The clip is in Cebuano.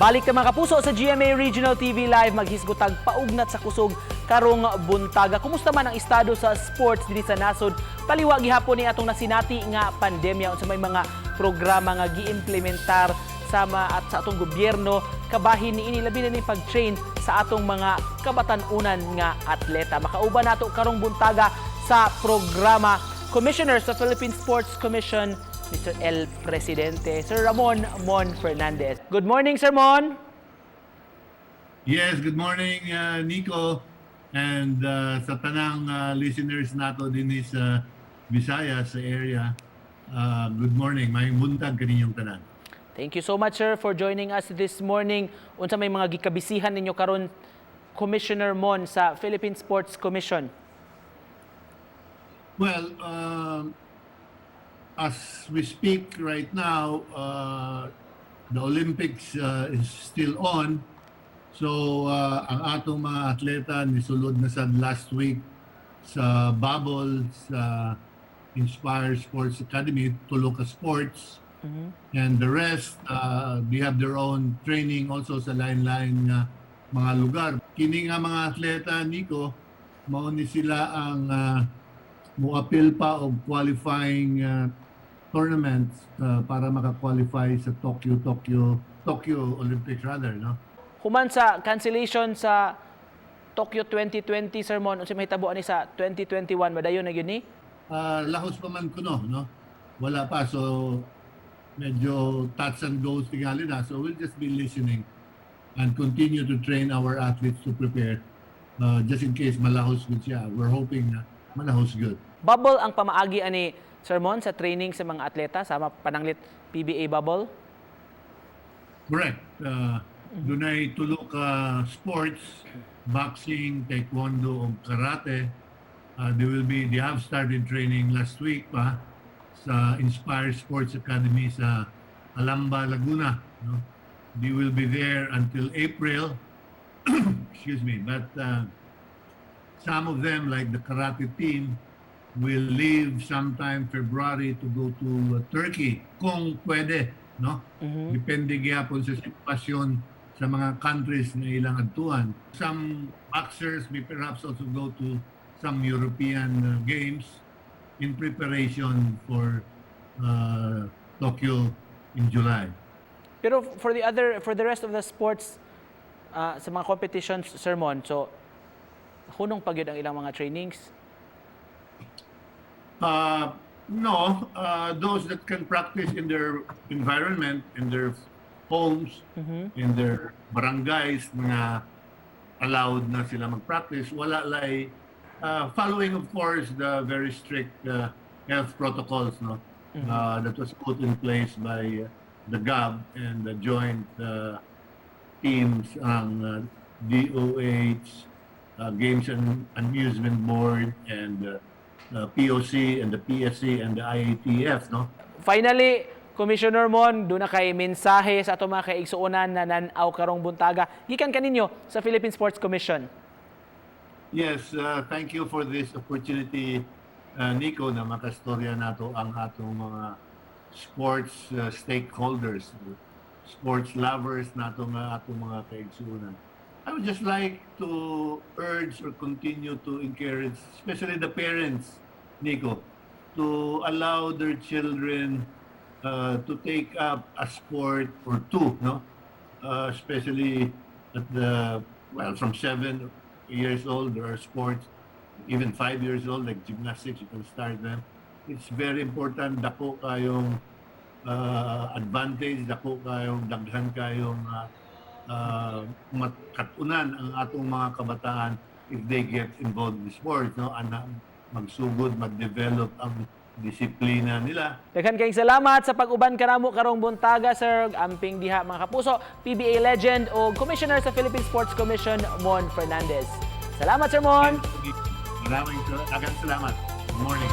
Balik ta, mga kapuso, sa GMA Regional TV Live, maghisgotag paugnat sa kusog karong buntaga. Kumusta man ang estado sa sports dinhi sa nasod? Taliwa gihapon ni atong nasinati nga pandemya, unsa may mga programa nga giimplementar sama at sa atong gobyerno kabahin niini, labi na ni pag-train sa atong mga kabatan-unan nga atleta. Makauban nato karong buntaga sa programa, Commissioner sa Philippine Sports Commission, Mr. El Presidente, Sir Ramon Mon Fernandez. Good morning, Sir Mon. Yes, good morning, Nico, and sa tanang listeners nato din sa Visayas sa area. Good morning, maayong buntag kaninyong tanan. Thank you so much, sir, for joining us this morning. Unsa may mga gikabisihan ninyo karon, Commissioner Mon, sa Philippine Sports Commission? Well, as we speak right now, the Olympics is still on. So, ang atong mga atleta nisulod na sa last week sa bubble sa Inspire Sports Academy, tulo ka sports. And the rest, they have their own training also sa lain-lain nga mga lugar. Kini nga mga atleta, Nico, mao ni sila ang muapil pa og qualifying tournaments para maka-qualify sa Tokyo Tokyo Tokyo Olympics rather, no? Human sa cancellation sa Tokyo 2020, Sir Mon, unsa may hitabo ani sa 2021, madayon na gyud ni? Lahos pa man kuno, no? Wala pa, so medyo touch and go tingali na. So we'll just be listening and continue to train our athletes to prepare just in case malahos gud siya. We're hoping na malahos gud. Bubble ang pamaagi ani, Sir Mon, sa training sa mga atleta sama pananglit PBA bubble? Correct. Dunay tulo ka sports, boxing, taekwondo ug karate. They have started training last week pa sa Inspire Sports Academy sa Alamba, Laguna, no? They will be there until April. Excuse me, but some of them, like the karate team, will leave sometime February to go to Turkey kung pwede, no? Depende gyapon sa sitwasyon sa mga countries na ilang adtuan. Some boxers may perhaps also go to some European games in preparation for Tokyo in July. Pero for the rest of the sports, sa mga competitions, Sir Mon, so hunong pa gyud ang ilang mga trainings? No, those that can practice in their environment, in their homes, in their barangays, mga allowed na sila mag-practice, wala lay, following, of course, the very strict health protocols, no, that was put in place by the GAB and the joint teams ang DOH, Games and Amusement Board, and POC and the PSC and the IATF, no? Finally, Commissioner Mon, duna kay mensahe sa atong mga kaigsuonan na nan-aw karong buntaga gikan kaninyo sa Philippine Sports Commission? Yes, thank you for this opportunity, Nico, na makastorya nato ang atong mga sports stakeholders, sports lovers nato nga atong mga kaigsuonan. I would just like to urge or continue to encourage, especially the parents, Nico, to allow their children to take up a sport or two, no? Especially at the, well, from 7 years old, there are sports, even 5 years old, like gymnastics, you can start them. It's very important, dako kayong advantage, dako kayong daghan kayong makatunan ang atong mga kabataan if they get involved in sports, no? Ana, magsugod, mag-develop ang disiplina nila. Daghan kayong salamat sa pag-uban kanamo karong buntaga, sir. Amping diha, mga kapuso, PBA legend o Commissioner sa Philippine Sports Commission, Mon Fernandez. Salamat, Sir Mon. Maraming daghang salamat. Good morning.